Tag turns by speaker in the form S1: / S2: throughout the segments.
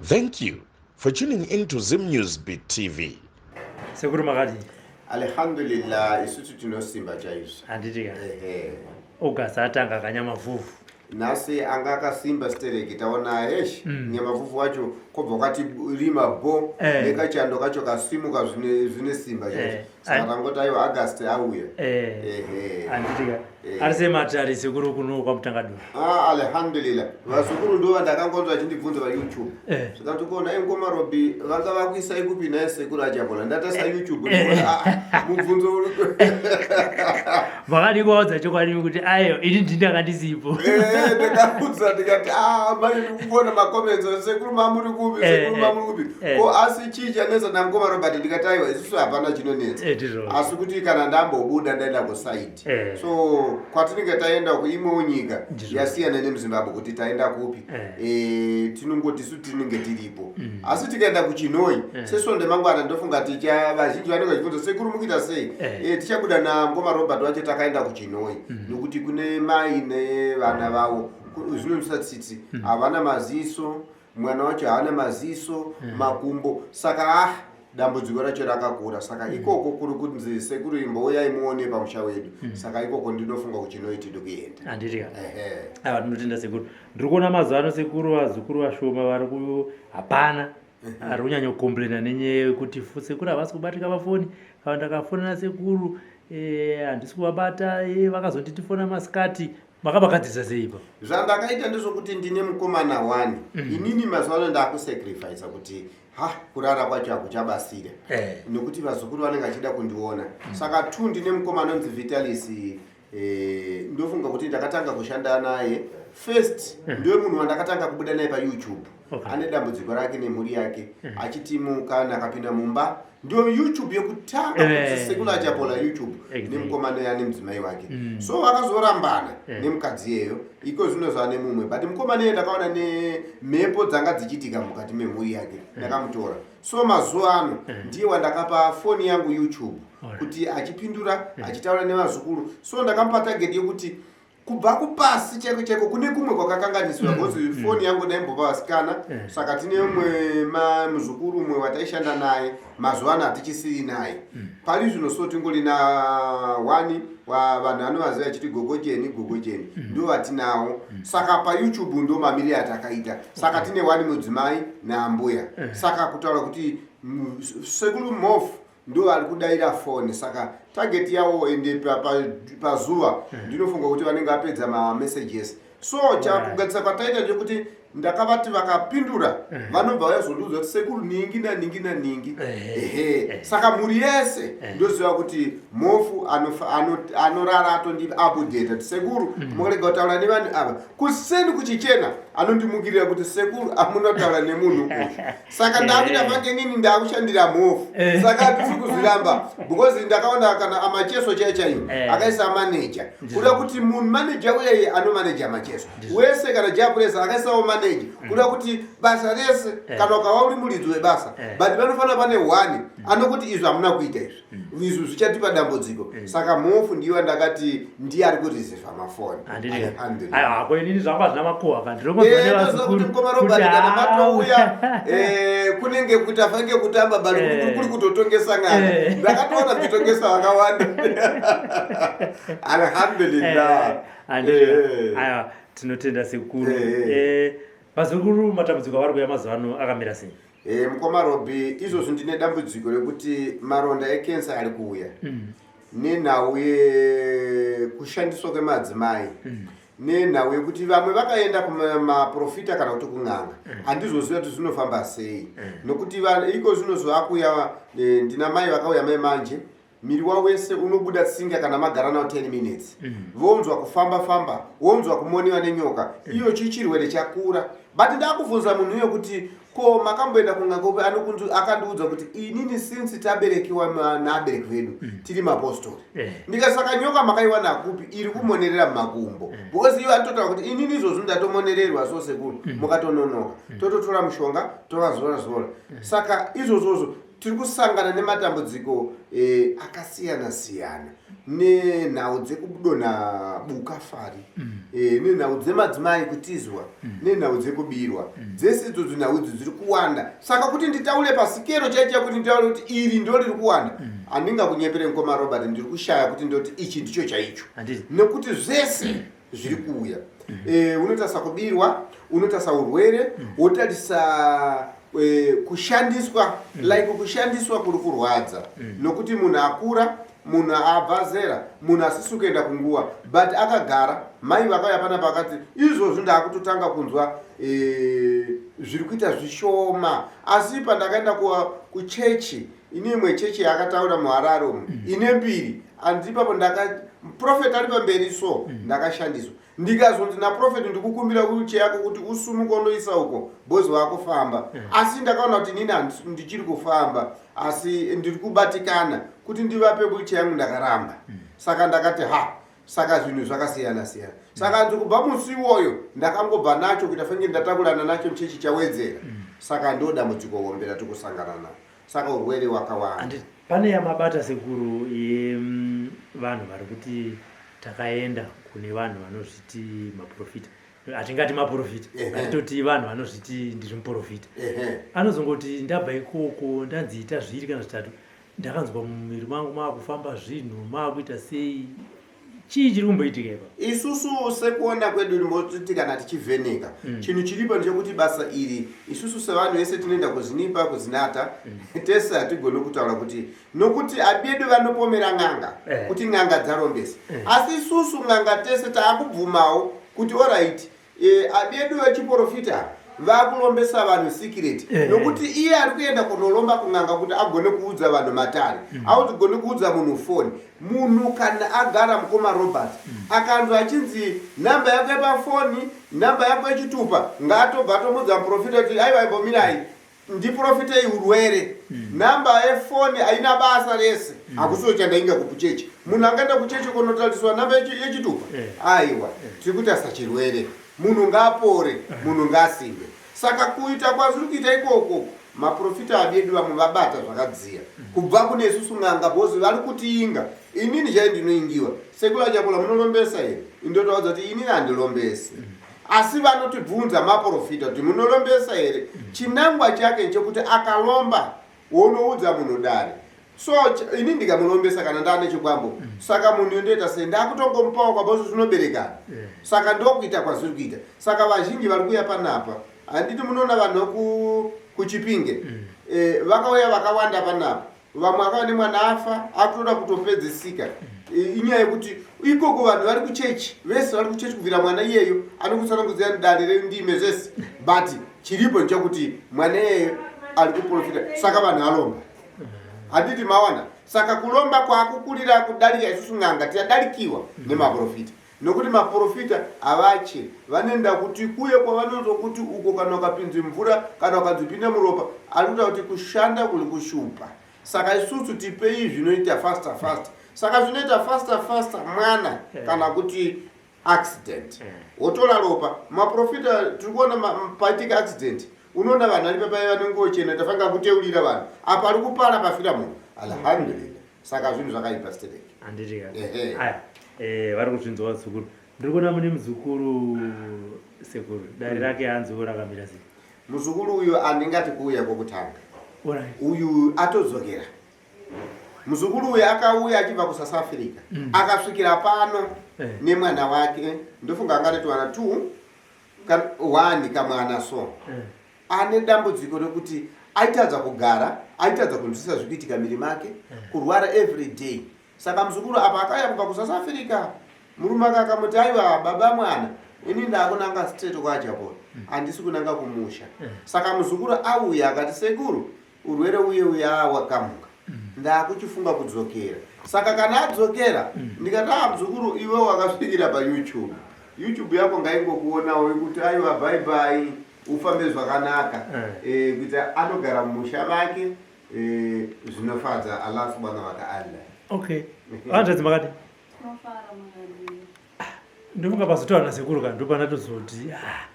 S1: Thank you for tuning in to Zim News Beat TV.
S2: Sekuru makadii?
S3: Alhamdulillah, isusu tinosimba chaizvo.
S2: Handiti ka? Ehe. August atanga kanyamavhuvhu.
S3: Nhasi anga akasimba stereki taona eish nyamavhuvhu wacho kobva kwati rima bo
S2: Eh.
S3: nekachando kacho kasimuka zvine zvine simba chaizvo.
S2: Eh.
S3: Saka tangoti aiwa August auya.
S2: Eh.
S3: Ehe.
S2: Handiti ka?
S3: Eh.
S2: Ari sematare sekuru kuno kwaMutangadura.
S3: Ah, alhamdulillah vazukuru ndo vandakangonzwa vachindibvunza payoutube
S2: Eh.
S3: zvikanzi kuona ingoma robi vanga vakuisai kupi naye sekuru achapola ndatasa youtube ndikuona, ah, ah, mubvunzo uri
S2: Makadii kuvaudza chokwadi kuti ayo ini ndini ndanga ndisipo.
S3: Eh, ndikaudza ndikati ah, manje ndikuona macomments sekuru mamuri kupi
S2: Eh,
S3: sekuru
S2: eh,
S3: mamuri kupi
S2: eh.
S3: ko asi chii chanetsa namukoma robert ndikati aiwa isusu hapana chinonetsa
S2: Eh, ndizvo.
S3: asi kuti kana ndambobuda ndaenda kusaidi
S2: Eh.
S3: so kwatinenge taenda kuimwewo nyika
S2: Ndizvo.
S3: yasiyana nemuzimbabwe kuti taenda kupi
S2: Eh.
S3: Eh, tinongoti isu tinenge tiripo asi tikaenda kuchinoi sesonde mangwana ndofunga ticha vazhinji vanenge vachibvunza sekuru mukuita sei
S2: Eh.
S3: Eh, tichabuda namukoma robert wacho takaenda kuchinoi nokuti kune mai nevana vavo zvinonzwisa tsitsi havana maziso mwana wacho haana maziso makumbo saka ah dambudziko racho rakakura saka ikoko kuri kunzi sekuru imbouyai muone pamusha wedu saka ikoko ndinofunga kuchinoi tiri kuenda.
S2: Handiti ka?
S3: Ehe.
S2: Aiwa tinotenda sekuru. Ndiri kuona mazuva ano sekuru vazukuru vashoma vari ku hapana ari kunyanya kukomplaina nenyaya yekuti sekuru havasi kubatika pafoni kana ndakafonera sekuru eh, handisi kuvabata eh, vakazonditi fona masikati makavagadzirisa sei ipa?
S3: Zvandakaita ndezvokuti ndine mukomana wani inini mazuva ano ndakusacrifica kuti ha kurara kwacho hakuchabasira nokuti vazukuru vanenge vachida kundiona saka two ndine mukomana anonzi Vitalis ndofunga kuti ndakatanga kushanda naye first ndiwe munhu wandakatanga kubuda naye payoutube. Ane dambudziko rake nemhuri yake achiti mukana akapinda mumba ndiyo youtube yekutanga kuti sekuru achapola youtube nemukomana ane mudzimai wake so vakazorambana nemukadzi iyeyo iko zvino zvane mumwe but mukomana iye ndakaona nemhepo dzanga dzichiitika mukati memhuri yake ndakamutora so mazuva ano ndiye wandakapa foni yangu youtube kuti achipindura achitaura nevazukuru so ndakamupa target yekuti kubva kupasi chaiko chaiko kune kumwe kwakakanganiswa because foni yangu ndaimbopa vasikana saka tine umwe muzukuru umwe wataishanda naye mazuva ano hatichisiri naye pari zvino so tingori na one wa vanhu vanovaziva achiti gogojeni gogojeni ndo vatinawo saka payoutube ndo mamiriro atakaita saka tine one mudzimai naambuya saka kutaura kuti sekuru mof ndo vari kudaira foni saka target yavo ende pazuva ndinofunga kuti vanenge vapedza mamessages so chakugadzisa kwataita ndekuti ndakavati vakapindura vanobva vazondiudza kuti sekuru ningi naningi naningi ehe saka mhuri yese ndoziva kuti mofu anorara atondi update kuti sekuru mukarega kutaura nevanhu ava kuseni kuchichena anondimukirira kuti sekuru amuna kutaura nemunhu uyu saka ndakuita fange nini ndakushandira mofu saka hatisi kuzviramba because ndakaona kana amacheso chaiyo chaiyo akaisa maneja kuda kuti munhu maneja uyeye anomaneja macheso wese kana japresa akaisawo maneja kuda kuti basa rese kana ukava uri muridzi webasa but vanofanira pane one anokuti izvi hamuna kuita izvi izvi zvichatipa dambudziko saka mofu ndiyo ndakati ndiye ari kureceiva mafoni.
S2: Handiti.
S3: Alhamdulillah.
S2: Aiwa ko inini zvangu hazvina makuhwa ka ndinokonzwa
S3: Eh, ndoziva kuti
S2: nevazukuru
S3: mukoma Robert
S2: kuti
S3: kana matouya kunenge kuti afange kutamba but kuri kutotongesa ng'anga ndakatoona ndichitongesa vakawanda alhamdulillah.
S2: Handiti. Aiwa tinotenda sekuru. Vazukuru matambudziko avari kuuya mazuva ano akamira sei?
S3: Mukoma Robi izvozvo ndine dambudziko rekuti maronda ekensa ari kuuya nenhau yekushandiswa kwemadzimai nenhau yekuti vamwe vakaenda kumaprofita kana kuti kun'anga handizoziva kuti zvinofamba sei nokuti iko zvino zvakuya ndina mai vakauya mai manje miri wavo wese unobuda tsinga kana magara nawo 10 minutes vonzwa kufamba famba wonzwa kumoniwa nenyoka iyo chirwere chakura but ndakubvunza munhu uyo kuti ko makamboenda kun'anga upi akandiudza kuti inini since taberekiwa naabereki vedu tiri mapostori ndikasaka nyoka makaiwana kupi iri kumonerera mumakumbo because ivo anototaura kuti inini izvozvo ndatomonererwa so sekuru mukatononoka tototora mushonga tovazora zora saka izvozvozvo. Tiri kusangana nematambudziko e, akasiyana siyana nenhau dzekudonha buka fari mm. e, nenhau dzemadzimai kutizwa mm. nenhau dzekubirwa mm. dzese idzodzo nhau idzi dziri kuwanda saka kuti nditaure pasikero chaicho kuti nditaure kuti iri ndo riri kuwanda mm. handingakunyepere mukoma Robert ndiri kushaya kuti ndoti ichi ndicho chaicho nekuti zvese zviri kuuya mm. e, unotarisa kubirwa unotarisa urwere mm. wotarisa e, kushandiswa mm. like kushandiswa kuri kurwadza mm. nokuti munhu akura munhu abva zera munhu asisi kuenda kunguva but akagara mai vakauya panapa akati izvozvi ndaakutotanga kunzwa e, zviri kuita zvishoma asi pandakaenda kuchechi ini imwe chechi yaakataura muharare umu mm. ine mbiri and ipapo ndaka profet ari pamberi so mm. ndakashandiswa ndikazonzi naprofet ndikukumbira wheelchair yako kuti usumuke unoisa uko bhozi wakufamba mm. asi ndakaona kuti inini ndichiri kufamba asi ndiri kubatikana kuti ndivape wheelchair yangu ndakaramba mm. saka ndakati ha saka zvinhu zvakasiyana siyana saka nzi kubva musi iwoyo ndakangobva nacho kuita fenge ndatakurana nacho chechi chawedzera mm. saka ndo dambudziko hombe ratikusangana naro saka urwere wakawanda
S2: pane yamabata sekuru yevanhu vari kuti takaenda kune vanhu vanozviti maprofita hatingati maprofita atitoti vanhu vanozviti ndiri muprofita anozongoti ndabva ikoko ndanzi ita zviri kana zvitatu ndakanzwa mumuviri mangu maakufamba zvinhu maakuita sei chii chiri kumboitika ipa
S3: isusu sekuona kwedu rimbotiti kana tichivheneka mm. chinhu chiripo ndechekuti basa iri isusu sevanhu vese tinoenda kuzinipa kuzinata mm. tese hatigoni kutaura kuti nokuti abedu vanopomera n'anga eh. kuti n'anga dzarombesa eh. asi isusu n'anga tese taakubvumawo kuti orit E, abedu vechiporofita vakulombesa vanhu sikireti eh. nokuti iye ari kuenda kunolomba kun'anga kuti agone kuudza vanhu matare mm. autigone kuudza munhu foni munhu kana agara mukoma Robert mm. akanzwa achinzi namba yako yepafoni namba yako yechitupa ngaatobva atomudza muprofita kuti aiwa imbomirai ndiprofitei urwere mm. namba yefoni haina basa rese mm. hakusiwo chandainga kuchechi munhu angaenda kuchechi kunotariswa namba yechitupa yeah. aiwa yeah. tiri kuti asachirwere munhu ngaapore yeah. munhu ngaasimbe saka kuita kwazviri kuita ikoko maprofita abedu vamwe vabata zvakadziya mm. kubva kune isusu n'anga bhozi vari kutiinga inini chai ndinoingiwa sekuru Achapola munolombesa here indotaudza kuti inini handilombesi mm. Asi vanotibvunza maporofita kuti munolombesa here? Chinangwa chake nchekuti akalomba wonoudza munhu dare. So ini ndikamulombesa kana ndane chikwambo mm. saka munhu yondoita sei ndakutongomupawo kwaboso zvinoberekana saka ndokuita kwazviri kuita saka vazhinji vari kuuya panapa handiti munoona vanhu kuchipinge mm. eh, vakauya vakawanda panapa vamwe akava nemwana afa akutoda kutopedzisika inyaya yekuti ikoko vanhu vari kuchechi vese vari kuchechi kubvira mwana iyeyo anokutsanangudzira dare rendime zvese but chiripo nchekuti mwana iyeyo ari kuprofita saka vanhu alomba handiti mawana saka kulomba kwakukurira kudarika isusu n'anga tiyadarikiwa nemaprofita Nokuti maporofita havache vanoenda kuti kuye kwavanonzwa kuti uko kana ukapinzi mvura kana ukanzi pinda muropa ari kuita kuti kushanda kuri kushupa saka isusu tipei zvinoita faster faster saka zvinoita faster faster mwana eh. kana kuti accident eh. wotora ropa maprofita tiri kuona paitika accident unoona vanhu vari papai vanenguo chena tafanira kuteurira vanhu apa ari kupara pafira munhu alhamdulillah saka zvinhu zvakaipa stereki
S2: handiti aya eh, vari kuzvinzwa vazukuru ndiri kuona mune muzukuru sekuru dare mm. rake hanziwo rakamira sei
S3: muzukuru uyu handingati kuuya kwokutanga uyu atodzokera muzukuru uyu akauya achibva kusouth africa mm. akasvikira pano eh. nemwana wake ndofunga angatoti two one kamwana so eh. Ane dambudziko rekuti aitadza kugara, aitadza kunzwisisa zviri kuitika miri make, eh. kurwara every day. Saka muzukuru apa akauya kubva kuSouth Africa, murume ake akamuti aiwa baba mwana ini ndakunanga straight kwaAchapola hmm. handisi kunanga kumusha. Eh. Saka muzukuru auya akati sekuru urwere uye uya wakamuka hmm. ndakuchifunga kudzokera saka kana adzokera hmm. ndikati a ah, muzukuru iwe wakasvikira payoutube youtube yako ngaingokuonawo kuti aiwa bye bye ufambe zvakanaka eh. Eh, kuita anogara mumusha make eh, zvinofadza allah subhanahu wataala
S2: okay hanzvadzi makati ndofunga pazotaura nasekuru ka ndopanatozoti ah.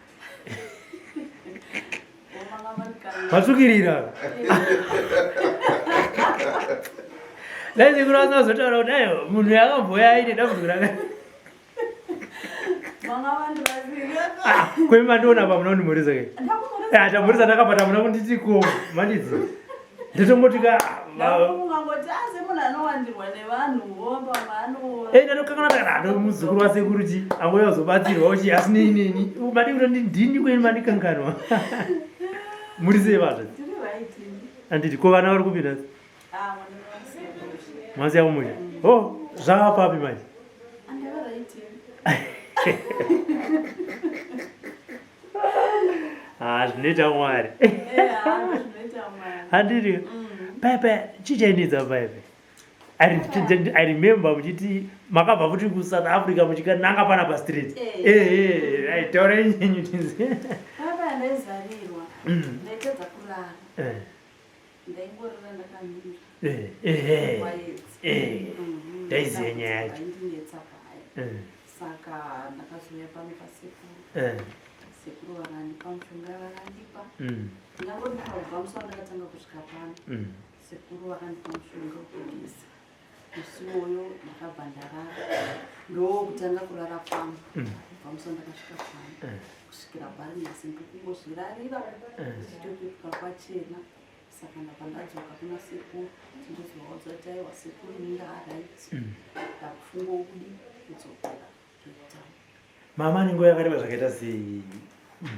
S2: vatsvukirira. Dai sekuru vasina kuzotaura kuti aiwa munhu yakambouya aine dambudziko raka.
S4: Manga vandirasika.
S2: Ah, kwemi mandiona apa muna kundimhoresa ke.
S4: Ndakumhoresa.
S2: Eh, tamhoresa ndakabata muna kunditi ko mandidzi. Ndotongoti ka
S4: Ndakufunga ngoti asi munhu anowandirwa nevanhu vomba vano.
S2: Eh, ndatokanganwa ndakati ndo muzukuru wasekuru chi angouya kuzobatsirwa chi asi nini madi kuti ndini kweni mandikanganwa. Muri sei vazve?
S4: Tiri right.
S2: Anditi ko vana vari kupinda?
S4: Ah, mwana wasiya.
S2: Masiya kumusha. Oh, zvava papi manje?
S4: Andava right.
S2: Ah, zvinoita Mwari.
S4: Eh, ah, zvinoita Mwari.
S2: Handiti paya paya chii chainetsa paya paya? I remember muchiti makabva futi kuSouth Africa muchikananga pana pastreet.
S4: Eh.
S2: Eh, eh, taura nyenyu tinzi.
S4: Paya paya ndaizarirwa. Ndaitadza kurara.
S2: Eh,
S4: Ndaingorara ndakamira.
S2: eh, eh,
S4: Kwaedza.
S2: eh. Ndaiziva nyaya yacho.
S4: Aindinetsa paya.
S2: Eh,
S4: Saka ndakazouya pano pasekuru.
S2: eh,
S4: Sekuru vakandipa mushonga vakandipa. Ndingangotipa kubva musi wandakatanga kusvika pano. Sekuru vakandipa mushonga wekugeza. Musi iwoyo ndakabva ndarara. Ndokutanga kurara kwangu. Kubva musi wandakasvika pano. Kusvikira pari nhasi ndiri kungozvirarira. Ndichitopepuka kwachena. Saka ndabva ndadzoka kuna sekuru. Tindozovaudza kuti aiwa sekuru ini ndaaright. Ndakufunga kudii kudzokera Cape Town.
S2: Mama nenguva yakareba zvakaita sei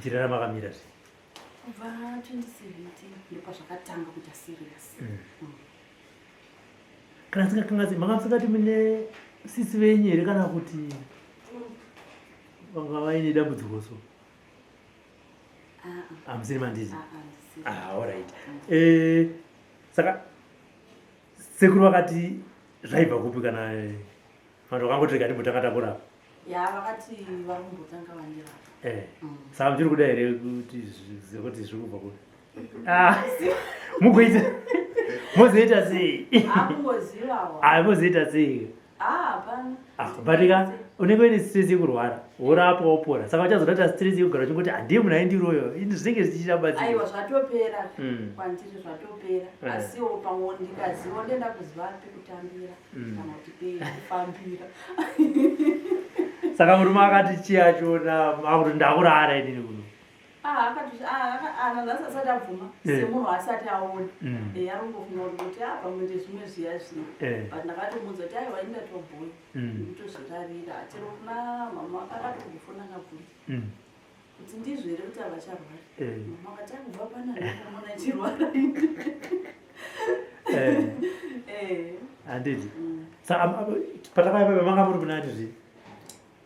S2: jira ramakamira zve?
S4: Kubva 2017 ndopazvakatanga kuita serious.
S2: Kana singakangatsi manga musingati mune sisi venyu here kana kuti vanga vaine dambudziko so?
S4: Ah, ah.
S2: Hamusiri manditi?
S4: Ah, ah, ndisiri.
S2: Ah, alright. Eh, saka sekuru vakati zvaibva kupi kana vanhu vakangoti rega timbotanga takurapa?
S4: Ya vakati vari kumbotanga vandirapa.
S2: Eh. Saka muchiri kuda here kuti kuti zviri kubva kupi? Ah, mugoita mozoita sei?
S4: Akungozivawo.
S2: Ah, mozoita sei?
S4: Ah, hapana.
S2: Ah, but ka unenge uine stress yekurwara worapwa wopora saka uchazoda kuita stress yekugara uchingoti handiye munhu aindiroyo ini zvinenge zvichichabatsira.
S4: Aiwa zvatopera kwandiri zvatopera. Asiwo pamwe ndikaziva ndoenda kuziva pekutambira kana kuti pekufambira.
S2: Saka murume akati chii achiona akuti ndakurara inini kuno.
S4: Ah, akati ah, ah, nanhasi asati abvuma semunhu asati aona. Eh, arongofunga kuti ah, pamwe ndezvimwe zviya zviya. But ndakatomuudza kuti aiwa ini ndatobhoya. Ndikutozvirarira. Chero kuna mama akatongofona akabvunza. Kuti ndizvo here kuti havacharwari. Mama akati akubva pana ndakamona achirwara. Eh.
S2: Handiti. Saka patakauya manga muri munani zve?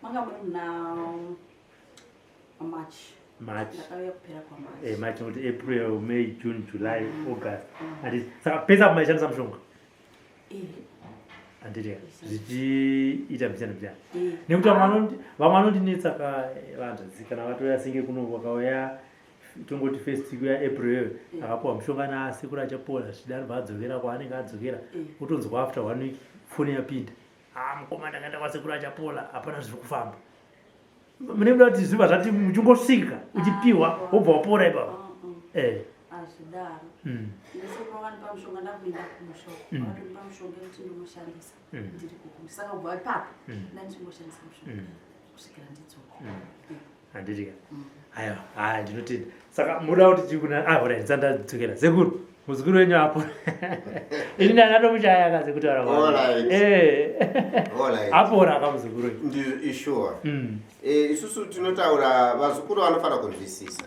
S4: Manga muri muna March.
S2: March.
S4: Ndakauya kupera kwaMarch.
S2: Eh, March nokuti April, May, June, July, August. Handiti. Saka pese apo maishandisa mushonga?
S4: Eh.
S2: Handiti zvichiita mbichana mbichana.
S4: Eh.
S2: Nekuti vamwe vanondinetsa ka vanzvadzi kana vatouya senge kuno vakauya tongoti first week yaApril iyoyo akapuwa mushonga naasekuru achapora zvichida anobva adzokera kwaanenge adzokera otonzwa after 1 week foni yapinda. Ah, mukoma ndakaenda kwasekuru achapora hapana zviri kufamba. Mune muda kuti zviva zvati muchingosvika uchipiwa wobva wapora ipapo. Eh.
S4: Azvidaro. Sekuru vakandipa mushonga ndakuenda kumusha. Vakatomupa mushonga wekuti ndinoshandisa ndiri kumusha. Saka kubva ipapo ndandichingoshandisa mushonga kusvikira ndidzoka.
S2: Handiti ka? Aiwa, haya ndinotenda. Saka muda kuti chii kuna ah alright ndadzokera. Sekuru, muzukuru wenyu apo. Ini ndakatomushaya ka sekutaura kwangu.
S3: Alright.
S2: Eh.
S3: Alright.
S2: Apora ka muzukuru wenyu.
S3: Ndi isure. Eh, isusu tinotaura vazukuru vanofanira kunzwisisa.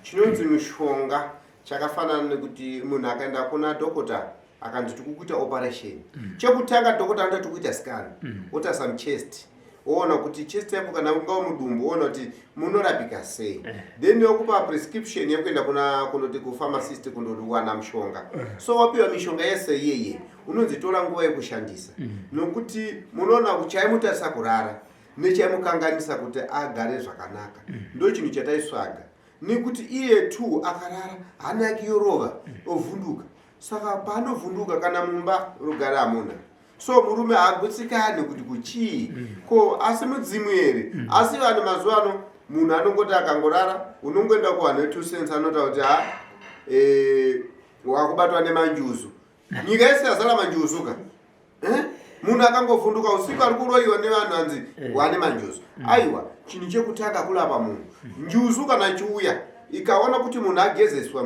S3: Chinonzi mushonga chakafanana nekuti munhu akaenda kuna dhokota akanzi tikukuita operation. Chekutanga dhokota anoti tikuita scan. Otarisa muchest. Oona kuti chest yako kana ungava mudumbu oona kuti munorapika sei. Then yokupa prescription yekuenda kuna kunoti kupharmacist kundowana mushonga. So wapiwa mishonga yese iyeye unonzi tora nguva yekushandisa. Nokuti munoona kuti chaimutarisa kurara nechaimukanganisa kuti agare zvakanaka. Ndo chinhu chataisvaga. Nekuti iye tu akarara hana yake yorova ovhunduka. Saka paanovhunduka kana mumba rugare hamuna. So murume haagutsikani kuti kuchii ko asi mudzimu here. Asi vanhu mazuva ano munhu anongoti akangorara unongoenda kuvanhu ve2 cents anotaura kuti ha wakubatwa nemanjuzu. Nyika yese yazara manjuzu ka. Eh? Munhu akangovhunduka usiku ari kuroyiwa nevanhu hanzi eh. wane manjuzu. Mm. Aiwa, chinhu chekutanga kurapa munhu. Njuzu kana ichiuya ikaona kuti munhu agezeswa,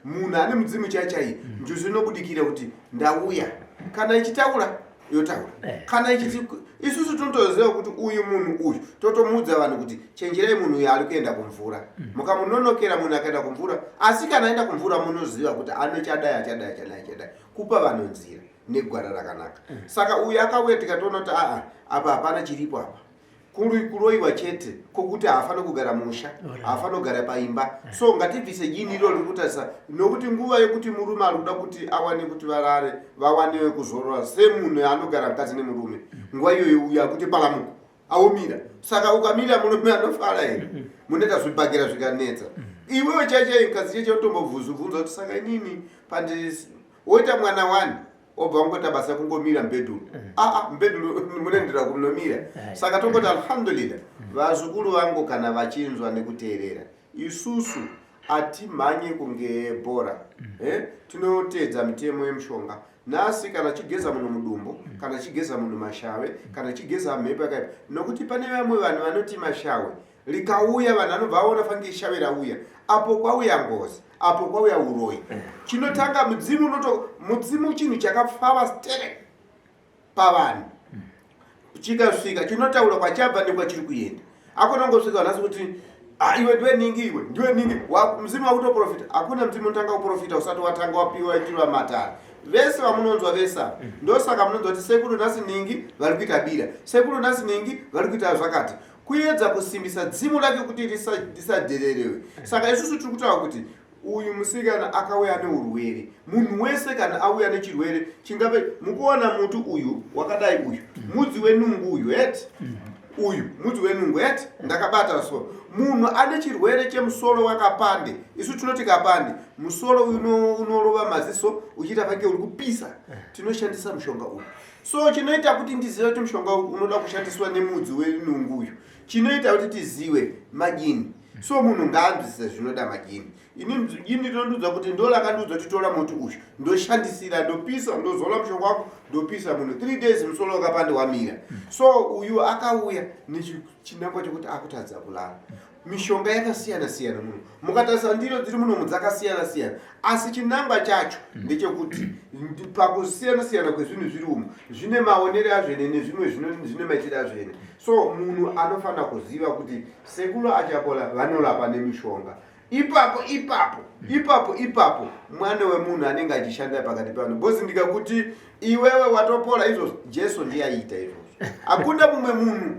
S3: munhu ane mudzimu chai chai, njuzu inobudikira kuti ndauya. Kana ichitaura yotaura eh. Kana ichiti isusu tinotoziva kuti uyu munhu uyu, totomuudza vanhu kuti chenjerai munhu uyu ari kuenda kumvura. Mukamunonokera munhu akaenda kumvura, asi kana aenda kumvura munoziva kuti anochadai, achadai, achadai, achadai, kupa vanhu nzira negwara rakanaka. Saka uyu akauya tikatoona kuti aa, apa hapana chiripo apa, kuri kuroyiwa chete kokuti haafaniri kugara musha, haafaniri kugara paimba. So ngatibvise jini iro riri kutarisa, nokuti nguva yekuti murume ari kuda kuti awane kuti varare, vawane kuzorora semunhu anogara mukadzi nemurume, nguva iyoyo uyo akuti palamuko aomira. Saka ukamira murume anofara here? Munoita zvibhakera zvikanetsa. Iwewe chaichai mukadzi cheche utombobvunza kuti saka inini pandi woita mwana wani, obva wangoita basa kungomira mubhedhuru. Aa, mubhedhuru munoendera kunomira. Saka tongoti alhamdulillah, vazukuru vangu kana vachinzwa nekuteerera, isusu hatimhanye kunge bhora, eh? Tinoteedza mitemo yemushonga. Nhasi kana chigeza munhu mudumbu, kana chigeza munhu mashave, kana chigeza mhepo yakaipa, nokuti pane vamwe vanhu vanoti mashawe rikauya vanhu vanobva vaona fange ishave rauya. Apo kwauya ngozi, apo kwauya uroyi. Chinotanga mudzimu unoto mudzimu chinhu chakapfava sterek pavanhu. Chikasvika chinotaura kwachabva nekwachiri kuenda. Akonongosvika nhasi kuti, "Ah, iwe ndiwe ningi, iwe ndiwe ningi." Mudzimu wakutoprofita. Hakuna mudzimu unotanga kuprofita usati watanga wapiwa itirwa matare. Vese vamunonzwa vese ava, ndosaka munonzwa kuti sekuru nhasi ningi vari kuita bira, sekuru nhasi ningi vari kuita zvakati, kuedza kusimbisa dzimu rake kuti risadhererewe. Saka isusu tiri kutaura kuti uyu musikana akauya neurwere. Munhu wese kana auya nechirwere chingave, mukuona muti uyu wakadai, uyu mudzi wenungu uyu, heti uyu mudzi wenungu, heti ndakabata. So munhu ane chirwere chemusoro wakapande, isu tinoti kapande, musoro unorova maziso uchiita pange uri kupisa, tinoshandisa mushonga uyu. So chinoita kuti ndizive kuti mushonga uyu unoda kushandiswa nemudzi wenungu uyu, chinoita kuti tizive majini. So munhu ngaanzwisise zvinoda majini. Ini jini rinondiudza kuti ndo rakandiudza kuti tora muti uyu, ndoshandisira, ndopisa, ndozola mushonga wako, ndopisa munhu 3 days, musoro wakapande wamira. So uyu akauya nechinangwa chekuti akutadza kulala. Mishonga yakasiyana siyana muno, mukatarisa ndiro dziri munomu dzakasiyana siyana, asi chinangwa chacho ndechekuti pakusiyana siyana kwezvinhu zviri umu zvine maonero azvene nezvimwe zvine maitiro azvene. So munhu anofanira kuziva kuti sekuru Achapola vanorapa nemishonga ipapo ipapo ipapo ipapo. Mwana wemunhu anenge achishanda pakati pano bhosi, ndikakuti iwewe watopora izvozvo, Jesu ndiye aiita izvozvo, hakuna mumwe munhu.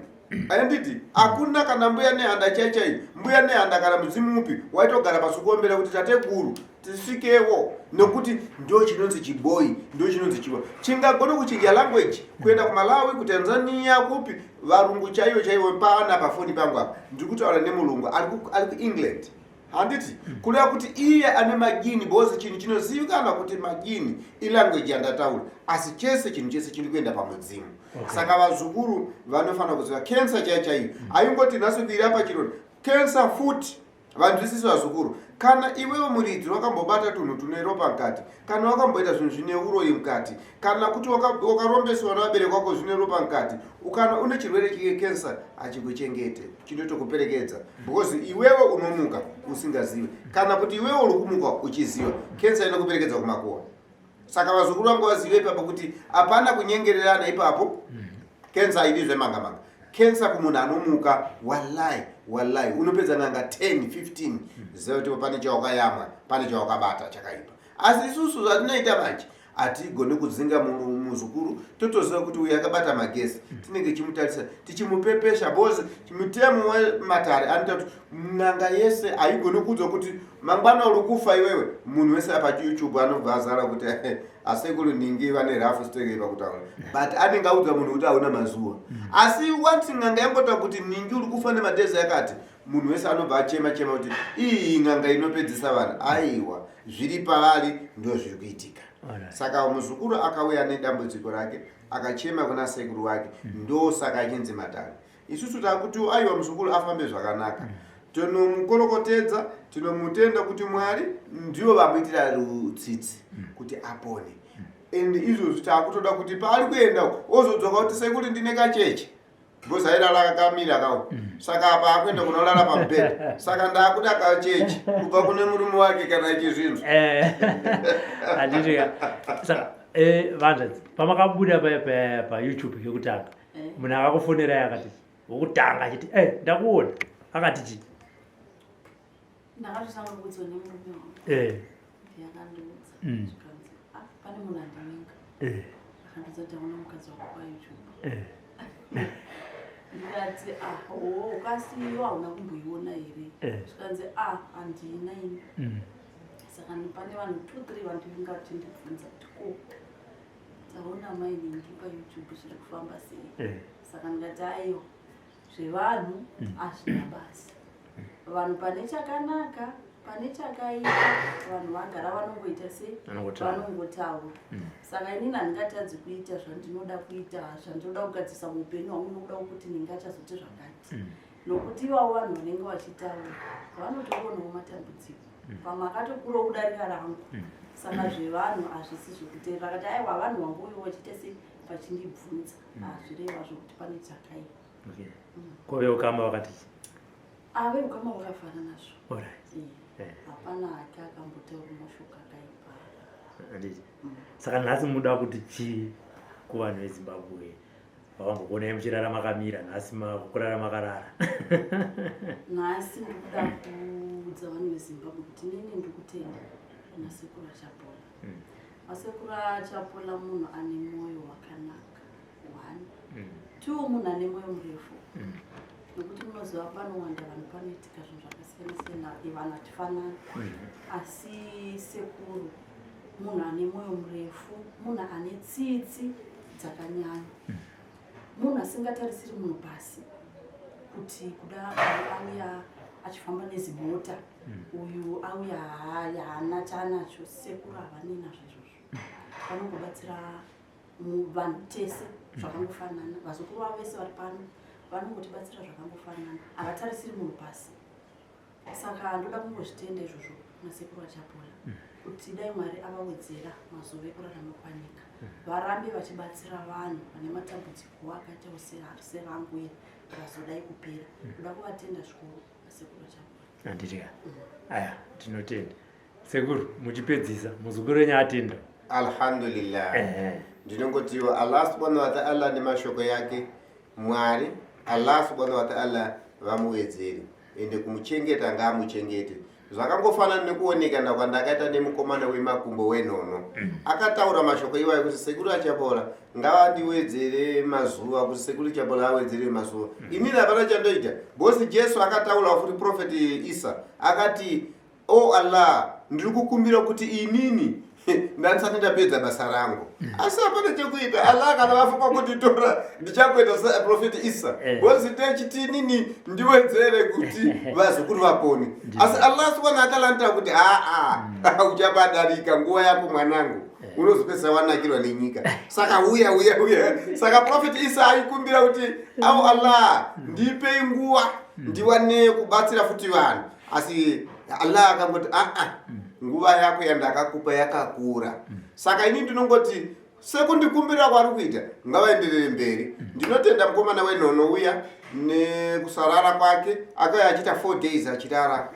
S3: Anditi hakuna kana mbuya nehanda chai chai, mbuya nehanda kana mudzimu upi waitogara pasi kuombera kuti tateguru tisvikewo, nokuti ndo chinonzi chiboi, ndo chinonzi chibo chingagone kuchinja language kuenda kuMalawi, kuTanzania, kupi, varungu chaivo chaivo. Pana pafoni pangu apa ndiri kutaura nemurungu ari kuEngland, handiti? Kureva kuti iye ane majini, because chinhu chinozivikanwa kuti majini ilanguage yandataura, asi chese chinhu chese chiri kuenda pamudzimu. Saka vazukuru vanofanira kuziva kensa chaiyo chaiyo haingoti nhasi kuirapa chironda kensa futi. Vanzwisisi vazukuru, kana iwewe muridzi wakambobata tunhu tune ropa mukati, kana wakamboita zvinhu zvine uroyi mukati, kana kuti wakarombeswa nevabereki wako zvine ropa mukati, kana une chirwere chekensa, hachikuchengete, chinotokuperekedza, because iwewe unomuka usingazivi, kana kuti iwewe uri kumuka uchiziva, kensa inokuperekedza kumakuwa. Saka vazukuru vangu vazive ipapo kuti hapana kunyengererana ipapo. Kensa haidi zvemanga manga. Kensa kumunhu anomuka, wallahi wallahi, unopedza n'anga 10 15, ziva kuti pane chawakayamwa, pane chawakabata chakaipa. Asi isusu zvatinoita manje, hatigoni kudzinga muzukuru. Totoziva kuti uyu akabata magesi, tinenge tichimutarisa, tichimupepesha, because mutemo wematare anoita kuti n'anga yese haigoni kuudzwa kuti mangwana uri kufa iwewe. Munhu wese apa YouTube anobva azara kuti asekuru ningi vane rafu steke pakutaura, but anenge audza munhu kuti hauna mazuva. Asi once n'anga yangotaura kuti ningi uri kufa nemadhezi akati, munhu wese anobva achema chema kuti iyi n'anga inopedzisa vanhu. Aiwa, zviri pavari ndo zviri kuitika. Saka muzukuru akauya nedambudziko rake, akachema kuna sekuru wake, ndo saka achinzi matare. Isusu takuti aiwa, muzukuru afambe zvakanaka, tinomukorokotedza, tinomutenda kuti Mwari ndivo vamuitira rutsitsi kuti apone. And izvozvi taakutoda kuti paari kuenda uko ozodzoka kuti sekuri ndine kacheche because airara akakamira kawo. Saka apa akuenda kunorara pamubhedha, saka ndaakuda kacheche kubva kune murume wake kana ichizvinzwa.
S2: Handiti ka? Saka vanzvadzi, pamakabuda paya paya paYouTube kekutanga, munhu akakufonerai akati wokutanga achiti, "Ndakuona," akati chii?
S4: Ndakatotanga kuudzwa nemurume wangu. Ndiye akandiudza. Zvikanzi, "Ah, pane munhu andininga." Akandiudza kuti aona mukadzi wako paYouTube. Ndikati, "Ah, o ukasiyiwa hauna kumboiona here?" Zvikanzi, "Ah, handina ini." Saka pane vanhu two three vandinga vachindibvunza kuti, "Ko taona mainingi paYouTube, zviri kufamba sei?" Saka ndikati, "Aiwa, zvevanhu hazvina basa. Vanhu pane chakanaka, pane chakaipa, vanhu vagara vanongoita se
S2: Vanongotaura.
S4: Vanongotaura. Saka inini handingatadzi kuita zvandinoda kuita, zvandinoda kugadzisa muupenyu hwangu, nokuda kwokuti ndingachazoti zvakati, nokuti ivavo vanhu vanenge vachitaura vanotoonawo matambudziko, pamwe akatokurawo kudarika rangu. Saka zvevanhu hazvisi zvekuteerera." Akati, "Aiwa, vanhu vangouya vachiita se vachindibvunza, hazvireva zvokuti pane chakaipa."
S2: Okay. Ko veukama vakati chii?
S4: Ave ukama wakafana nazvo. Hapana hake akambotaura mashoko akaipa.
S2: Handiti. Saka nhasi muda kuti chii kuvanhu veZimbabwe vakambokuonai muchirara makamira, nhasi makurara makarara?
S4: Nhasi ndikuda kuudza vanhu veZimbabwe kuti nini ndiri kutenda kuna Sekuru Achapola. Asekuru Achapola munhu ane mwoyo wakanaka, one. Two, munhu ane mwoyo murefu, nekuti munoziva panowanda vanhu, panoitika zvinhu zvakasiyana siyana, vanhu hatifanani. Asi sekuru munhu ane mwoyo murefu, munhu ane tsitsi dzakanyanya, munhu asingatarisiri munhu pasi, kuti kuda uyu auya achifamba nezimota, uyu auya haana chaanacho. Sekuru havanei nazvo izvozvo, vanongobatsira vanhu tese zvakangofanana. Vazukuru vavo vese vari pano vanongotibatsira zvakangofanana, havatarisiri munhu pasi. Saka ndoda kungozvitenda izvozvo nasekuru Achapola, kuti dai Mwari avawedzera mazuva ekurarama panyika, varambe vachibatsira vanhu vane matambudziko akaitawo serangu iri razodai kupera. Ndoda kuvatenda zvikuru nasekuru Achapola.
S2: Handiti ka? Aya, tinotenda sekuru. Muchipedzisa, muzukuru wenyu atenda.
S3: Alhamdulillah. Ndinongotiwo Allah subhanahu wataala nemashoko yake, Mwari Allah subhanahu wataala vamuwedzere, ende kumuchengeta ngaamuchengete. Zvakangofanana nekuonekana kwandakaita nemukomana wemakumbo wenhono, akataura mashoko iwayo kuti Sekuru Achapola ngavandiwedzere mazuva, kuti Sekuru Chapola awedzere mazuva. Inini hapana chandoita, because Jesu akataura futi, Prophet Isa akati, "O Allah, ndiri kukumbira kuti inini ndandisati ndapedza basa rangu." Asi hapana chekuita, Allah kana vafunga kunditora, ndichakuita saProphet Isa, because ndechiti inini ndiwedzere kuti vazukuru vapone. Asi Allah subhanahu wataala anotaura kuti, "Aa, uchabadarika nguva yako mwanangu, unozopedzisa wanakirwa nenyika, saka uya, uya, uya." Saka Prophet Isa aikumbira kuti, "Au Allah, ndipei nguva ndiwane kubatsira futi vanhu." Asi Allah akangoti, "Aa, nguva yako yandakakupa yakakura." Saka ini ndinongoti sekundikumbira kwari kuita, ngavaenderere mberi. Ndinotenda mukomana wenhono uya nekusarara kwake. Akauya achiita 4 days achirara,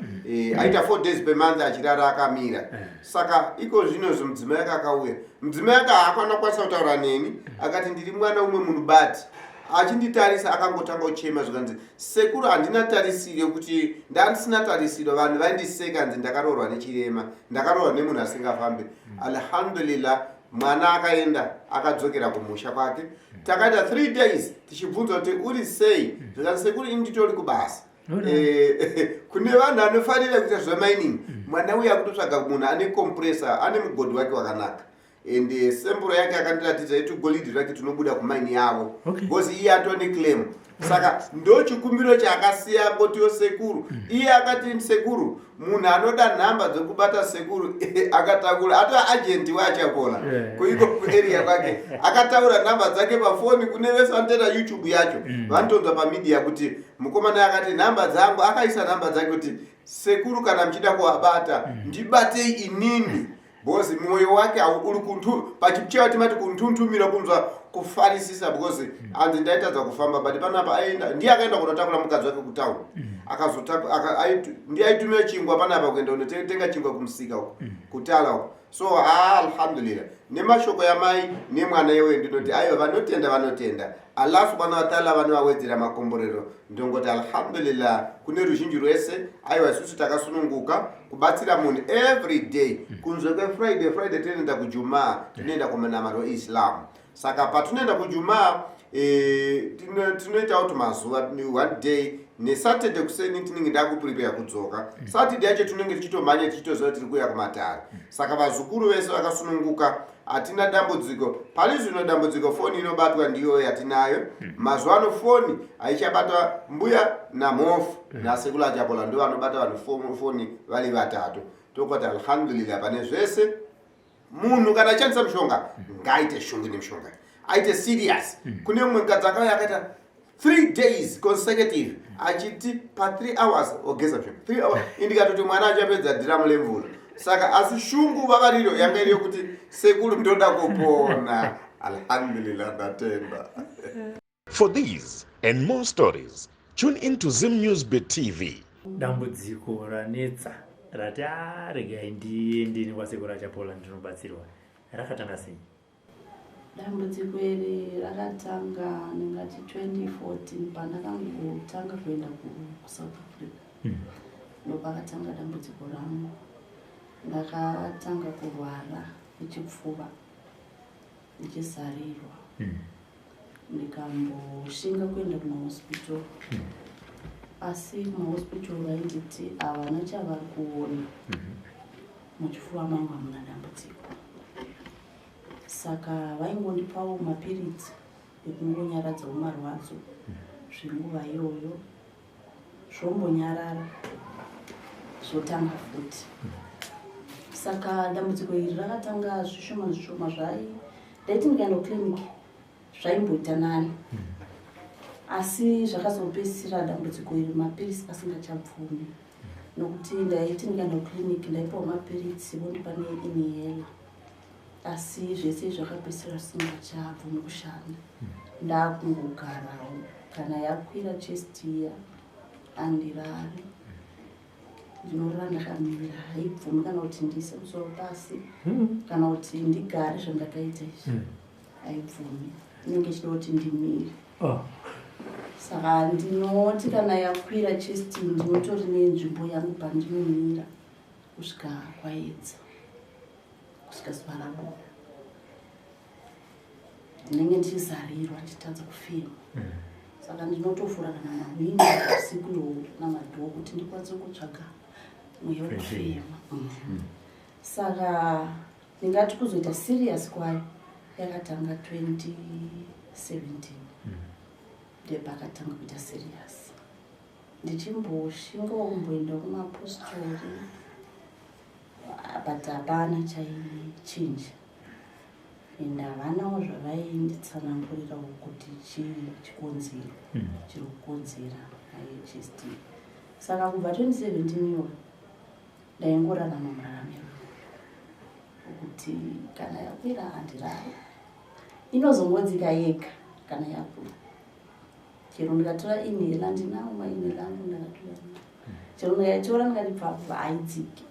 S3: aita 4 days pemonth achirara akamira. Saka iko zvinozvi mudzimai ake akauya, mudzimai ake haakwana kukwanisa kutaura neni, akati, "Ndiri mwana umwe munhu," but achinditarisa akangotanga kuchema. Zvikanzi, "Sekuru, handina tarisiro yekuti ndandisina tarisiro, vanhu vaindiseka nzi ndakaroorwa nechirema, ndakaroorwa nemunhu asingafambi." Alhamdulillah, mwana akaenda, akadzokera kumusha kwake. Takaita 3 days tichibvunzwa kuti uri sei. Zvikanzi, "Sekuru, ini nditori kubasa." Kune vanhu vanofarira kuita zvemining, mwana uyu akutotsvaga munhu ane compressor, ane mugodhi wake wakanaka, and semburo yake akandiratidza yetugoridhe rake tunobuda kumaini yavo, because iye atone claim. Saka ndo chikumbiro chaakasiya, ngotiyo sekuru. Iye akati, "Sekuru, munhu anoda nhamba dzekubata sekuru," akatakura ato agent weAchapola kuiko kuarea kwake, akataura nhamba dzake pafoni kune vese vanotoita YouTube yacho. Vanotonzwa pamedia kuti mukomana akati, "Nhamba dzangu," akaisa nhamba dzake kuti, "Sekuru, kana muchida kuvabata, ndibatei inini." Because mwoyo wake uri kuntu pachichewa timati kuntuntumira, kunzwa kufarisisa, because anzi ndaitadza kufamba, but panapa aenda, ndiye akaenda kunotakura mukadzi wake kutauni. Ndiye aitumira chingwa panapa kuenda kunotenga chingwa kumusika uko, kutala uko. So ha, alhamdulillah, nemashoko yamai nemwana iwe, ndinoti aiwa, vanotenda, vanotenda. Allah subhanahu wa taala vanovawedzera makomborero. Ndongoti alhamdulillah kune ruzhinji rwese. Aiwa, isusu takasununguka kubatsira munhu every day kunze kweFriday. Friday tinoenda kujumaa, tinoenda kumanamaro eIslam. Saka patinoenda kujumaa, tinoitawo kuti mazuva one day neSaturday kuseni tinenge ndakuprepare kudzoka. Saturday yacho tinenge tichitomhanya, tichitoziva tiri kuuya kumatare. Saka vazukuru vese vakasununguka, hatina dambudziko pari zvino. Dambudziko, foni inobatwa ndiyo yatinayo mazuva ano. Foni haichabatwa, mbuya namhofu nasekuru Achapola ndo vanobata vanhu foni vari vatatu. Tokoti alhamdulillah pane zvese. Munhu kana achandisa mushonga, ngaaite shungu nemushonga, aite serious. Kune mumwe mukadzi akauya akaita 3 days consecutive achiti pa 3 hours ogeza mushonga, 3 hours. Indikatoti mwana achapedza dhiramu lemvura. Saka asi shungu vavariro yanga iri yokuti, "Sekuru, ndoda kupona." Alhamdulillah, ndatenda.
S1: For these and more stories, tune in to Zim News Bit TV.
S2: Dambudziko ranetsa rati, "A, regai ndiendeni kwasekuru Achapola ndinobatsirwa," rakatanga sei?
S4: Dambudziko iri rakatanga ndingati 2014, pandakangotanga kuenda kuSouth Africa. Ndopakatanga dambudziko rangu. Ndakatanga kurwara nechipfuva, ndichizarirwa. Ndikamboshinga kuenda kumahospital, asi kumahospital vainditi havana chavari kuona muchifuva mangu, hamuna dambudziko. Saka vaingondipawo mapiritsi ekungonyaradzawo marwadzo zvenguva iyoyo, zvombonyarara, zvotanga futi. Saka dambudziko iri rakatanga zvishoma zvishoma. Zvai ndaiti ndikaenda kuclinic zvaimboita nani, asi zvakazopedzisira dambudziko iri mapiritsi asingachabvumi, nokuti ndaiti ndikaenda kuclinic ndaipiwa mapiritsi, vondipa neinhaler, asi zvese zvakapedzisira zvisingachabvumi kushanda. Ndakungogarawo, kana yakwira chest iya handirari, ndinorara ndakamira. Haibvumi kana kuti ndiise musoro pasi kana kuti ndigare zvandakaita izvi, haibvumi, inenge ichida kuti ndimire.
S2: Oh.
S4: Saka ndinoti kana yakwira chest, ndinotori nenzvimbo yangu pandinomira kusvika kwaedza, kusvika zuva rabuda. Ndinenge ndichizarirwa, ndichitadza kufema. Saka ndinotovhura kana mahwindo usiku iwowo namadoor kuti ndikwanise kutsvaga mweya wekufema. Saka ndingati kuzoita serious kwayo yakatanga 2017, ndepakatanga kuita serious. Ndichimboshingawo kumboenda kumapostori, but hapana chaichinja, and havanawo zvavainditsanangurirawo kuti chii chikonzero chiri kukonzera chest. Saka kubva 2017 iyoyo ndaingorarama muraramiro kuti kana yakwira handirari, inozongodzika yega kana yakwira. Chero ndikatora inhaler, ndinawo mainhaler angu ndakatora, chero ndikaitora ndikati pfapfa, haidziki,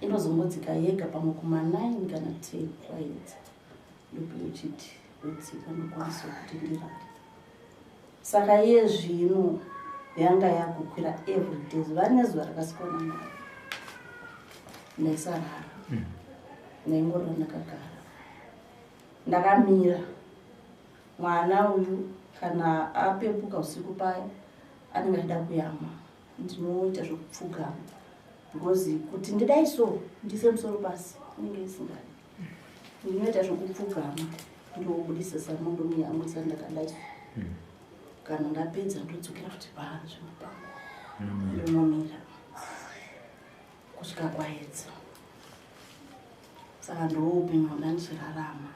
S4: inozongodzika yega pamwe kuma9 kana 10 kwaedza, ndopochiti yodzika, ndokwanisa kuti ndirare. Saka iye zvino yanga yakukwira everyday, zuva nezuva rakasikwa naMwari ndaisarara. Ndaingorora ndakagara ndakamira. Mwana uyu kana apepuka usiku paya anenge achida kuyamwa, ndinoita zvekupfugama, because kuti ndidai so ndise musoro pasi inenge isingadi. Ndinoita zvekupfugama, ndobudisa zamo, ndomuyamwisa ndakadai so. Kana ndapedza ndodzokera futi panzvimbo pangu, ndonomira kusvika kwaedza. Saka ndo upenyu hwandandichirarama.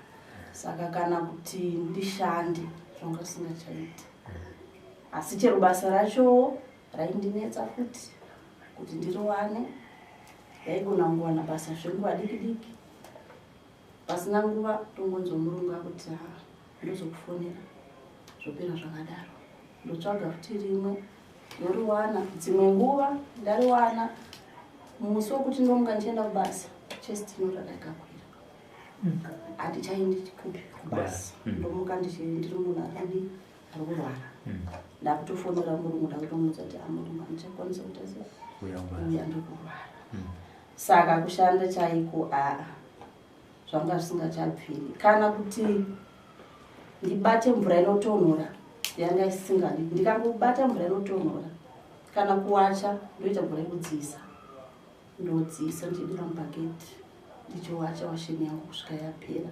S4: Saka kana kuti ndishande zvanga zvisingachaiti, asi chero basa racho raindinetsa futi kuti ndiriwane. Ndaigona kungowana basa zvenguva diki diki. Pasina nguva tongonzwa murungu akuti ha ndozokufonera, zvopera zvakadaro. Ndotsvaga futi rimwe ndoriwana, dzimwe nguva ndariwana musi wekuti ndomuka ndichienda kubasa, chest inorara ikakwira. Handichaendi kupi kubasa. Ndomuka ndiri munhu akadi ari kurwara. Ndakutofonera murungu, ndakutomuudza kuti amurungu handichakwanisa kuita sei, uya ndikurwara. Saka kushanda chaiko aa zvanga zvisingachabviri, kana kuti ndibate mvura inotonhora yanga isingadi. Ndikangobata mvura inotonhora kana kuwacha, ndoita mvura yekudziisa, ndodziisa ndichidira mubhaketi, ndichiwacha washeni yangu kusvika yapera.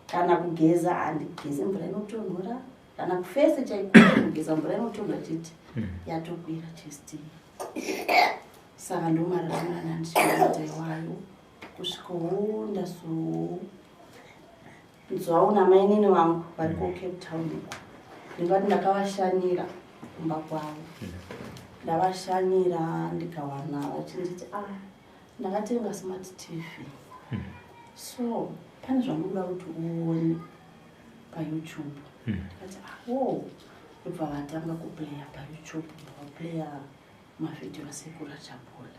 S4: Kana kugeza handigeze mvura inotonhora, kana kufese chaiko kugeza mvura inotonhora chete yatokwira chest. Saka ndomararamana ndichiita iwayo kusvikawo ndazonzwawo namainini vangu vari kuCape Town uko. Ndingati ndakavashanyira kumba kwavo, ndavashanyira ndikawana vachinditi, ah, ndakatenga smart TV, so pane zvandinoda kuti uone paYouTube. Ndikati, awo, ndobva vatanga kuplaya paYouTube, vaplaya mavhidhiyo asekuru Achapola.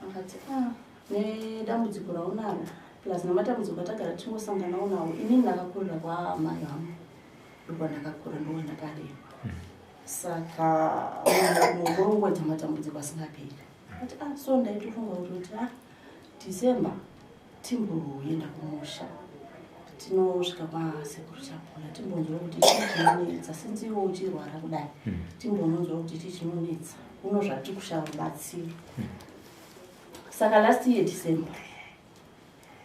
S4: Akati, ah, nedambudziko raunaro plus nematambudziko atagara tichingosanganawo nawo, inini ndakakurira kwaamai vangu, ndokwandakakura, ndokwandakarerwa, saka murongoita matambudziko asingaperi. Ati, ah, so ndaitofunga kuti ah, December timboenda kumusha, tinosvika kwasekuru Chapola, timbonzwa kuti chii chinonetsa, since iwe uchirwara kudai, timbononzwa kuti chii chinonetsa kuno zvatiri kushaya rubatsiro. Saka last year December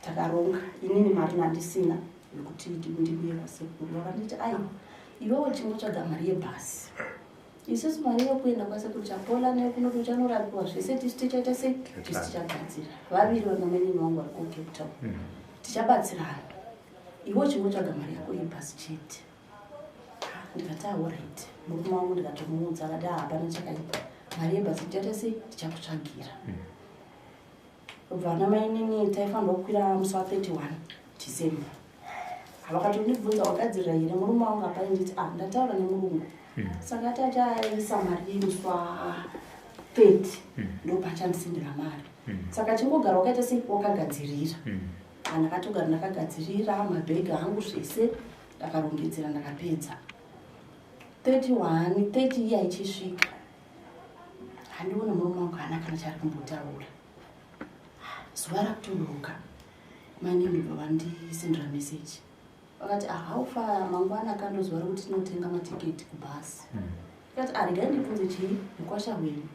S4: takaronga. Inini mari nandisina yekuti ndiuye kwasekuru. Vakanditi, aiwa, iwewe chingotsvaga mari yebhasi, isusu mari yekuenda kwasekuru Chapola nekunoti uchanorapiwa zvese tisu tichaita sei, tisu tichagadzira. Vaviri vanamainini vangu vari kuCape Town, tichabatsirana, iwe chingotsvaga mari yako yebhasi chete. Ndikati, alright. Murume wangu ndikatomuudza, akati, ah, hapana chakaipa, mari yebhasi tichaita sei, tichakutsvagira. Kubva vana mainini taifanirwa kukwira musi wa31 December. Vakatondibvunza, wagadzirira here? Murume wangu apai nditi, ah, ndataura nemurungu, saka ati achaisa mari musi wa30, ndopachandisendera mari, saka chingogara wakaita sei, wakagadzirira. Ndakatogara ndakagadzirira mabhegi angu zvese, ndakarongedzera, ndakapedza. 31 30 iya ichisvika, handione murume wangu haana kana chaari kumbotaura. Zuva rakutodoka, mainini bva vandisendera meseji, vakati, ah, haufa mangwana kandozuva rekuti tinotenga matiketi kubhasi. Ndikati, ah, regai ndibvunze chii mukwasha wenyu,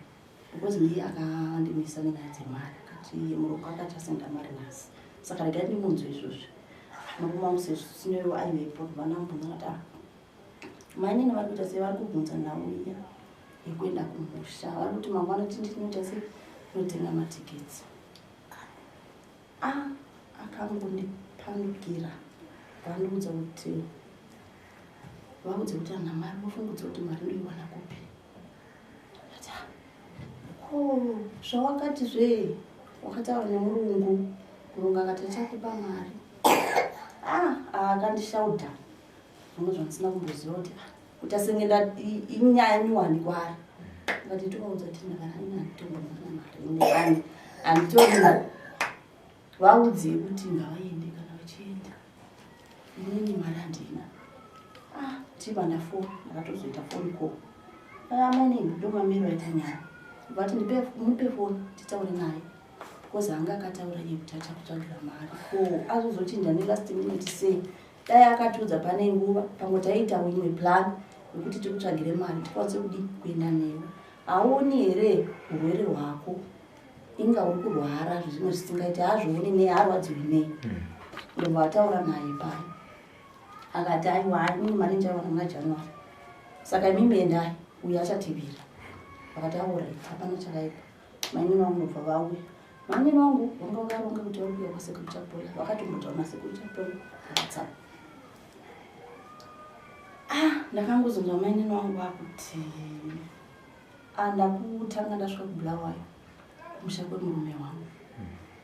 S4: because ndiye akandimisa nenyaya dzemari, akati murungu akati asenda mari nhasi, saka regai ndimunzwe izvozvi. Murume wangu sezvo aivepo, vanamubvunza, akati, ah, mainini vari kuita sei, vari kubvunza nhau iya yekuenda kumusha, vari kuti mangwana tindi tinoita sei, tinotenga matiketi. Ah, akangondipandukira, vandiudza kuti vaudze kuti ana mari, vofungudza kuti mari ndoiwana kupi. Ati, "Ah, ko zvawakati zve wakataura nemurungu, murungu akati achakupa mari." Ah, akandishaudha zvimwe zvandisina kumboziva kuti, ah, kuti asenge inyaya nyuwani kwaari. Akati tovaudza kuti ndakana ini handitombonana mari ine, handitorina, vaudzei kuti ngavaende kana vachienda, inini mari handina. Ah, tibva ndafona, ndakatozoita phone call, amanini ndomamiro aita nyaya, vati mupe foni titaure naye, because anga akataura iye kuti achakutsvagira mari, ko azozochinja nelast minute sei? Dai akatiudza pane nguva, pamwe taiitawo imwe plan yekuti tikutsvagire mari tikwanise kudi kuenda newe. Hauoni here urwere hwako, inga uri kurwara zvimwe zvisingaiti, haazvioni nei, haarwadziwi nei? Ndobva ataura naye pai, akati, aiwa, inini mari ndichaiwana muna January, saka imimi endai, uyo achativira. Vakati, alright, hapana chakaipa. Mainini vangu ndobva vauya. Mainini vangu vanga vakaronga kuti vari kuuya kwasekuru Chapola, vakatombotaura nasekuru Chapola WhatsApp. Ah, ndakangozonzwa mainini vangu vakuti, ah, ndakutanga ndasvika kuBulawayo. Kumusha kwemurume wangu.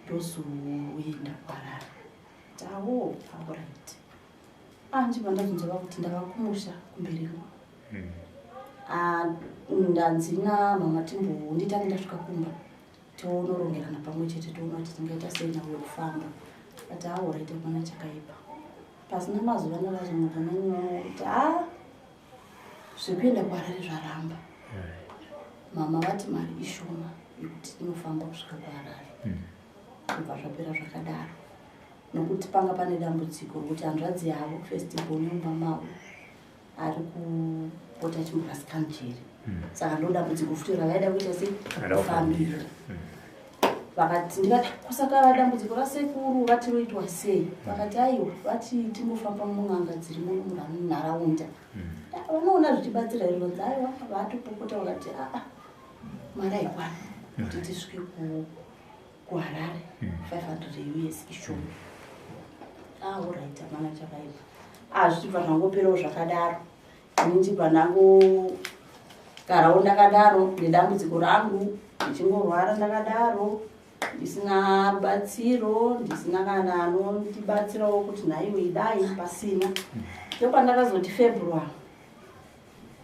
S4: Ndozoenda kuHarare. Tawo, alright. Ah, ndibva ndazonzwa kuti ndava kumusha kuMberengwa. Ah, ndanzi namama timbo nditange ndasvika kumba, tionorongerana pamwe chete, toona kuti tingaita sei nhau yekufamba. Ati alright, hapana chakaipa. Pasina mazuva ndakazonzwa mainini kuti ha, zvekuenda kuHarare zvaramba. Mama vati mari ishoma yekuti tinofamba kusvika kuHarare. Kubva zvapera zvakadaro, nokuti panga pane dambudziko rokuti hanzvadzi yavo, first born yomba mavo, ari kupota achimborasika njere. Saka ndo dambudziko futi ravaida kuita sei? Kufambira. Vakati, ndikati, kusaka dambudziko rasekuru vati roitwa sei? Vakati aiwa, vati tingofamba mun'anga dziri muno munharaunda, vanoona zvichibatsira izvo. Vanzi aiwa, vatopopota vakati aa, mari haikwana kuti tisvike kuHarare, 500 US ishoma. Alright, hapana chakaipa. Ah, zvichibva zvangoperawo zvakadaro. Ini ndibva ndangogarawo ndakadaro nedambudziko rangu, ndichingorwara ndakadaro, ndisina rubatsiro, ndisina kana anondibatsirawo kuti nhaiwe idai, pasina. Ndopandakazoti February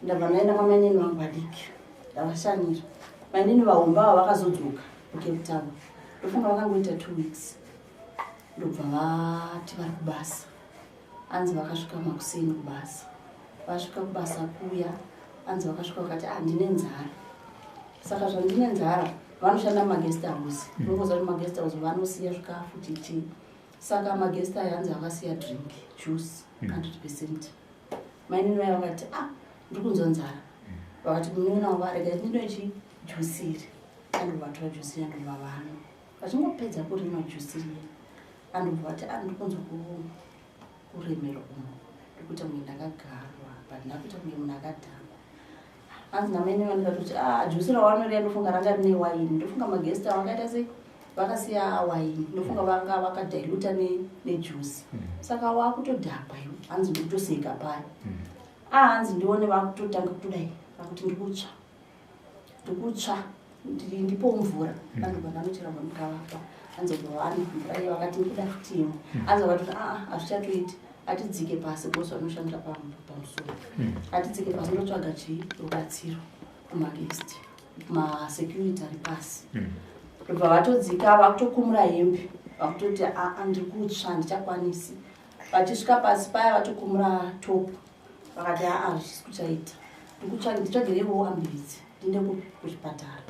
S4: ndabva ndaenda kwamainini vangu vadiki, ndavashanira. Mainini vahomba ava vakazodzoka kuCape Town, ndofunga vakangoita 2 weeks, ndobva vati vari kubasa. Anzi vakasvika makuseni kubasa. Vasvika kubasa kuya, anzi vakasvika vakati, "Ah, ndine nzara." Saka zvandine nzara, vanoshanda mumaguest house. Unongoziva kuti maguest house vanosiya zvikafu chichi. Saka maguest aya anzi akasiya drink, juice, 100%. Mainini vaya vakati, "Ah, ndiri kunzwa nzara." Vakati munoona varega ndinochi juice iri. Andobva vatora juice iri, andobva vanwa. Vachingopedza kurinwa juice riya, andobva vati, "Ah, ndiri kunzwa kuremerwa umo, ndikuita kunge ndakagarwa, but ndakuita kunge munhu akadhakwa." Hanzi namaini vandikatoti, "Ah, juice rawanoriya ndofunga ranga rine waini. Ndofunga maguest vakaita sei, vakasiya waini, ndofunga vanga vakadiluta nejuice, saka wakutodhakwa iwe." Hanzi ndikutoseka paya. Ah, hanzi ndione vakutotanga kutodai, vakuti, "Ndikutsva, ndikutsva, ndipo mvura." Vanhu vandanochera ndikavapa. Hanzi vane mvura iyo, vakati, "Ndikuda futi imwe." Hanzi vakatoti, "Aa, hazvichatoiti, atidzike pasi," because vanoshandira pamusoro. "Atidzike pasi, ndotsvaga chii, rubatsiro kumaguest, kumasecurity ari pasi." Ndobva vatodzika, vakutokumura hembe, vakutoti, "Aa, ndiri kutsva, handichakwanisi." Vachisvika pasi paya, vatokumura top, vakati, "Aa, hazvisi kuchaita, nditsvagireiwo ambulance ndiende kupi? Kuchipatara."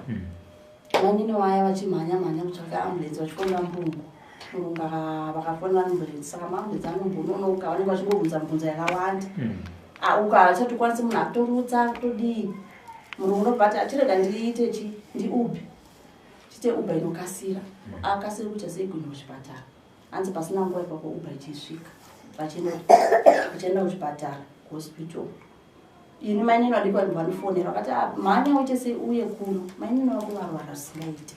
S4: Mainini vaya vachimhanya mhanya kutsvaka ambulance, vachifonera murungu. Murungu vakafonera ambulance. Saka maambulance anombononoka, vanenge vachingobvunza mibvunzo yakawanda. Ah, uko havachatokwanisi, munhu akutorutsa, akutodii. Murungu unobva ati, "Achirega ndiite chi ndiUber, chite Uber inokasira, akasire kuita sei, kuenda kuchipatara." Hanzi pasina nguva ipapo Uber ichisvika, vachienda kuchipatara, kuhospital. Ini mainini vadiki vanhu vanofonera vakati, "Ah, mhanya uite sei, uye kuno, mainini vako varwara zvisingaite."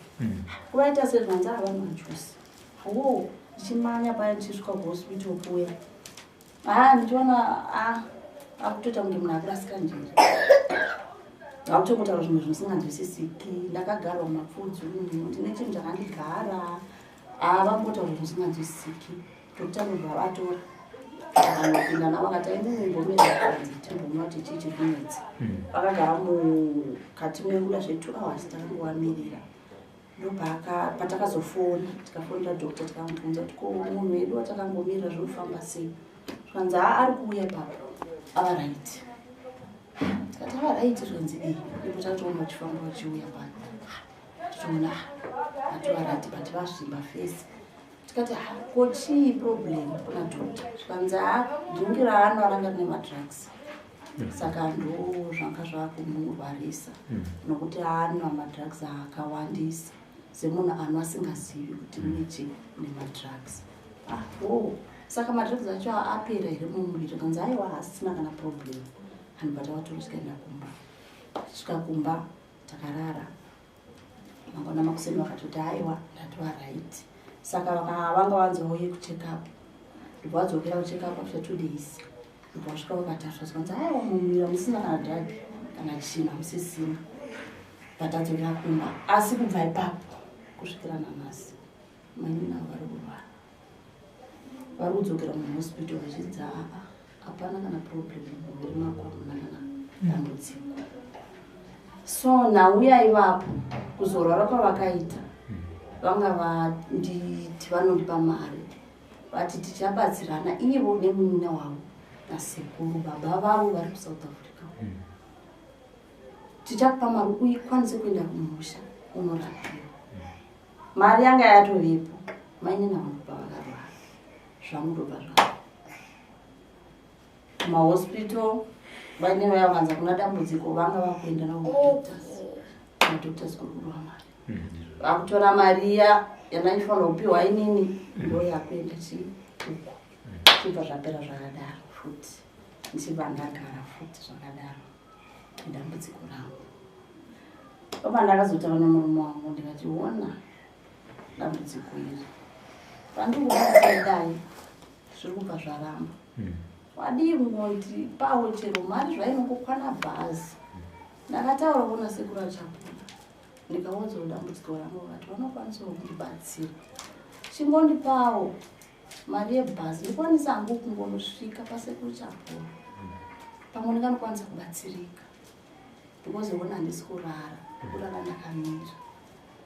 S4: Kuvaita sei? Zvanzi havanwa juice wo. Ndichimanya paya, ndichisvika kuhospital kuya, ha, ndichiona a akutoita kunge munhu akurasika njere, akutongotaura zvimwe zvinosinganzwisisiki. "Ndakagarwa mumapfudzi umu, ndine chinhu chakandigara." Havangotaura zvinhu zvisinganzwisisiki. Doctor ndobva vatora, vanopinda navo, vakati, "Aimumingomira panze, timbomwa kuti chii chiri kunetsa." Vakagara mukati menguda zve2 hours, takangovamirira. Ndopaka patakazofona, tikafonera doctor, tikamubvunza kuti, "Ko munhu wedu watakangomirira zvinofamba sei?" Zvanzi, "Ha, ari kuuya ipapo, ava right." Tikati, "Ava right?" Zvanzi, "Ii." Ipo tatoona vachifamba vachiuya pano, tichiona atova right, but vasvimba face. Tikati, "Ha, ko chii problem kuna doctor?" Zvikanzi, "Ha, drink raanwa ranga rine madrugs, saka ndo zvanga zvakumurwarisa, nokuti anwa madrugs akawandisa semunhu anwa asingazivi kuti mune chii, nemadrugs." Ah, oh, saka madrugs acho apera here mumuviri? Kanzi, "Aiwa, hasisina kana problem." Hanhu patavatora tikaenda kumba. Tisvika kumba takarara. Mangwana makuseni vakatoti, "Aiwa, ndatova right." Saka vanga vanzi vauye kucheckup, ndobva vadzokera kucheckup after 2 days. Ndobva vasvika vakatarisa, zvikanzi, "Aiwa, mumuviri hamusina kana drug kana chinhu, hamusisina." Patadzokera kumba, asi kubva ipapo Kusvikira nanhasi mainini avo vari kurwara, vari kudzokera muhospital vachidza aa hapana kana problem mumuviri mako, hamuna kana dambudziko. So nauya ivapo kuzorwara kwavakaita, vanga vanditi vanondipa mari, vati tichabatsirana ivo nemunina wavo nasekuru baba vavo vari kuSouth Africa. Tichakupa mari uikwanise kuenda kumusha unorapiwa. Mari yanga yatovepo. Mainini vanobva vakarwara, zvamudobva zvavo kumahospital. Vaine vaya vanza kuna dambudziko, vanga vakuenda navo madoctors, madoctors kuri kudiwa mari. Vakutora mari iya yandaifanira kupiwa inini, ndo yakuenda chi uko. Chibva zvapera zvakadaro futi, ndichibva ndagara futi zvakadaro nedambudziko rangu. Opa ndakazotaura nemurume wangu, ndikati, "Ona dambudziko iri pandikuadai zviri kubva zvaramba. Wadii kungoti pawo chero mari zvainongokwana bhazi?" Ndakataura kuona sekuru achapona, ndikaudzawo dambudziko rangu, vakati vanokwanisawo kundibatsira. Chingondipawo mari yebhazi ndikwanisa hangu kungonosvika pasekuru Chapona, pamwe ndinganokwanisa kubatsirika, because ona handisi kurara, kurara ndakamira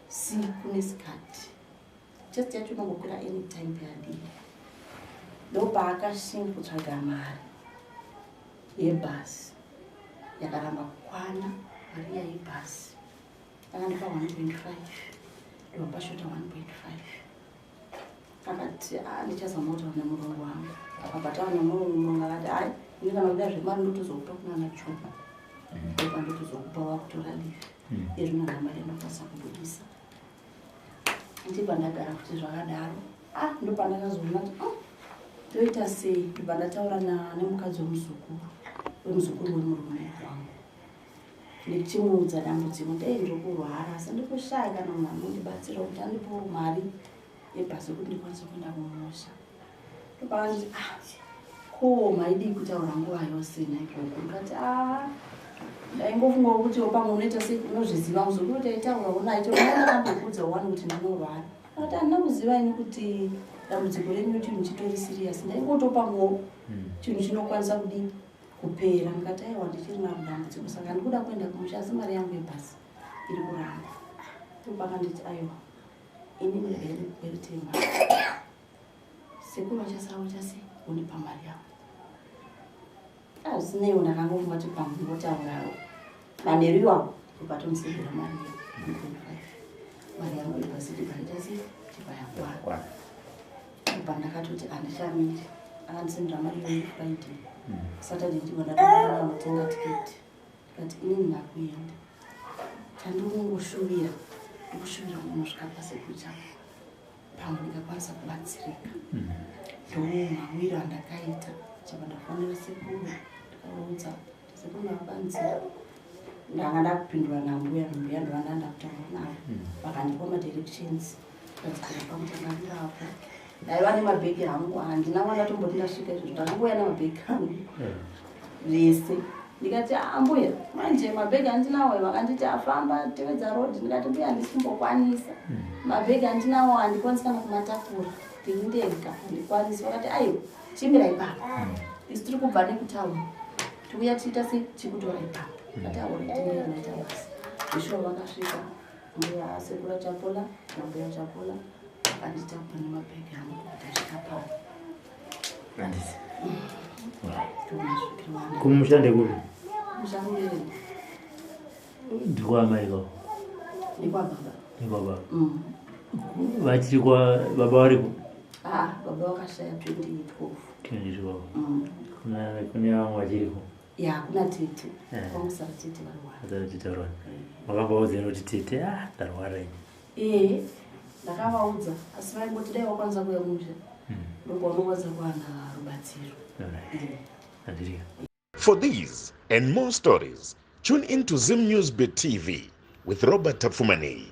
S4: siku nesikati. Chest yacho inongokwira anytime peyadii. Ndopaakashinga kutsvaga mari yebhasi, yakaramba kukwana. Mari iya yebhasi akandipa 1.5, ndobva pashota 1.5. Akati, "Ah, ndichazama kutaura nemurungu wangu." Akabva taura nemurungu, murungu akati, "Hai, ini kana kuda zvemari ndotozokupa kunana Chuma, ndopa ndotozokupa wakutora leave izvino mari inokwanisa kubudisa." Ndibva ndagara kuti zvakadaro. Ah, ndopandakazoona kuti, "Ah, toita sei?" Ndobva ndataura nemukadzi wemuzukuru, wemuzukuru wemurume wangu, ndichimuudza dambudziko, ndei ndiri kurwara asi ndikushaya kana munhu anondibatsira kuti andipewo mari yebhasi yekuti ndikwanise kuenda kumusha. Ndopakanditi, "Ah, ko maidii kutaura nguva yose naikoko?" Ndikati, "A, ndaingofungawo kuti pamwe unoita sei, unozviziva muzukuru, taitaurawo naye chero wani kuti ndinorwara." Akati, "Handina kuziva ini kuti dambudziko renyu chinhu chitori serious, ndaingotopamuwo chinhu chinokwanisa kudii kupera." Ndikati, "Aiwa, ndichiri naro dambudziko, saka ndikuda kuenda kumusha asi mari yangu yebhasi iri kuramba." Ndopakanditi, "Aiwa, inini regai ndikukweretei mari, sekuru vachasara uchase undipa mari yangu." Azvineiwo, ndakangofunga kuti pamwe ngotaurawo manheru iwawo, ndobva tomusendera mari iya 1.5, mari yangu yebhasi tibva itase tibva yakwana. Ndobva ndakatoti handichamiri. Akandisendera mari iyoyo Friday, Saturday ndibva ndatonotenga tiketi. Ndikati, "Inini ndakuenda, chandinongoshuvira ndikushuvira kunosvika pasekuru changu, pamwe ndingakwanisa kubatsirika." Ndo mawiro andakaita. Chabva ndafonera sekuru, ndikaudza sekuru ndavabanzira. Ndanga ndakupindura nambuya, mbuya ndovanda ndakutaura navo, vakandipa madirections, ndikadzokera pamutangamirapo. Ndaiva nemabhegi angu, handina wandatomboti ndasvika izvozvo, ndakangouya nemabhegi angu zvese. Ndikati, "Ah, mbuya, manje mabhegi andinawo." Vakanditi, "Afamba, tevedza road." Ndikati, "Mbuya, handisi kumbokwanisa, mabhegi andinawo handikwanisi kana kumatakura, ndiri ndega, handikwanisi." Vakati, "Aiwa, chimira ipapa, isu tiri kubva nekutauni, tiuya tiita sei, tikutora ipapa." Ndikati, "Aoreti, mbuya, maita basa." Zvishuwa vakasvika mbuya, sekuru Chapola nambuya Chapola, vakanditakura nemabhegi angu, ndasvika pano.
S2: Handisi.
S4: Ndomasvikiro wanda.
S2: Kumusha ndekupi?
S4: Mushakurere.
S2: Ndikwamai ko?
S4: Nekwababa.
S2: Nekwababa. Vachiri kwa baba variko?
S4: Ah, baba vakashaya 2012.
S2: 2012.
S4: Mm.
S2: Kune vamwe vachiriko?
S4: Ya, kuna tete. Kwangusara tete varwara.
S2: Tete varwara. Makambaudzeni kuti, "Tete, ah, ndarwara ini"?
S4: Ee, ndakavaudza, asi vaingoti dai wakwanisa kuuya musha, ndokwaunokwanisa kuwana rubatsiro.
S2: Alright. Handirika.
S1: For these and more stories, tune in to Zim News Bit TV with Robert Tafumani.